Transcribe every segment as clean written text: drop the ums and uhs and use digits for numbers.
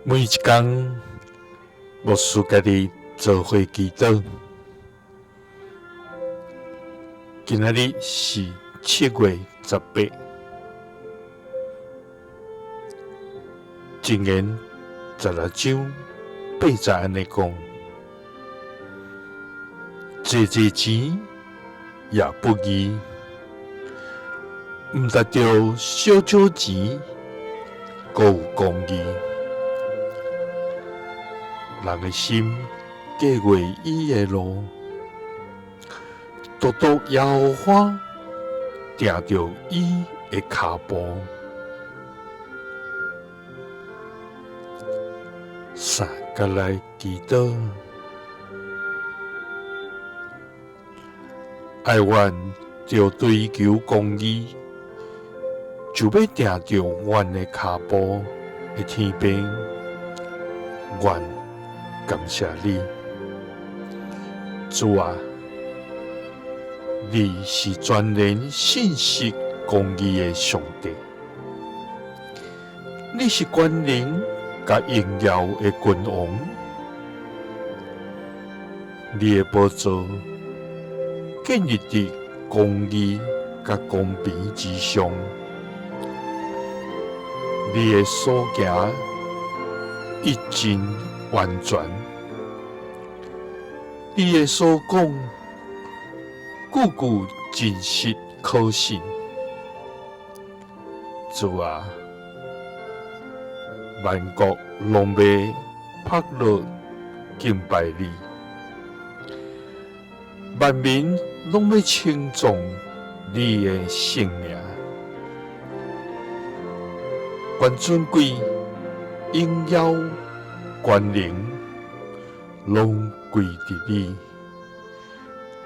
每一工，牧師佮你做伙祈禱。今仔日是7月18，箴言16章8節按呢講：濟濟錢也不義，毋達著少少錢，閣有公義。人的心計畫伊的路，獨獨耶和華定著伊的跤步。三佮來祈禱，哀阮著追求公義，就欲定著阮的跤步的天父，阮感謝你，主啊，你是全然信實公義的上帝，你是權能佮榮耀的君王，你的寶座建立佇公義佮公平之上，你的所行一真完全，你的所講句句真實可信。主啊，萬國攏欲撲落敬拜你，萬民攏欲稱頌你的聖名。願尊貴、榮耀、權能，攏歸佇你，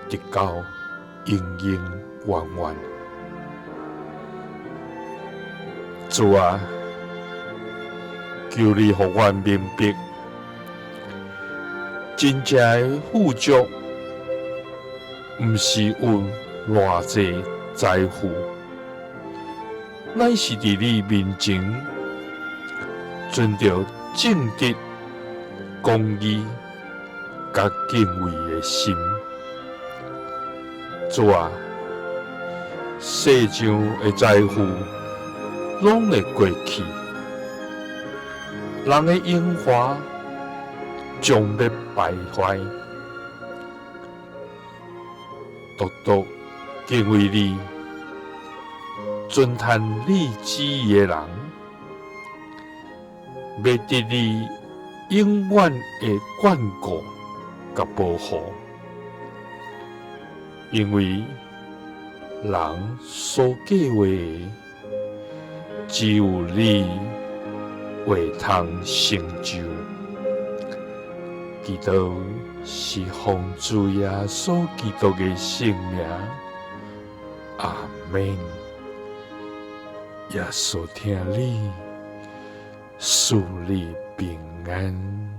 直到永永遠遠。主啊，求你予阮明白，真正的富足，毋是有偌濟財富，乃是佇你面前存著正直、公義佮敬畏的心。主啊，世上的財富攏會過去，人的榮華將欲敗壞，獨獨敬畏你、遵行你旨意的人，欲得你永遠的眷顧佮保護，因為人所計畫的，只有你會通成就。祈禱是奉主耶穌基督的聖名，阿們。耶穌疼你，賜你平安。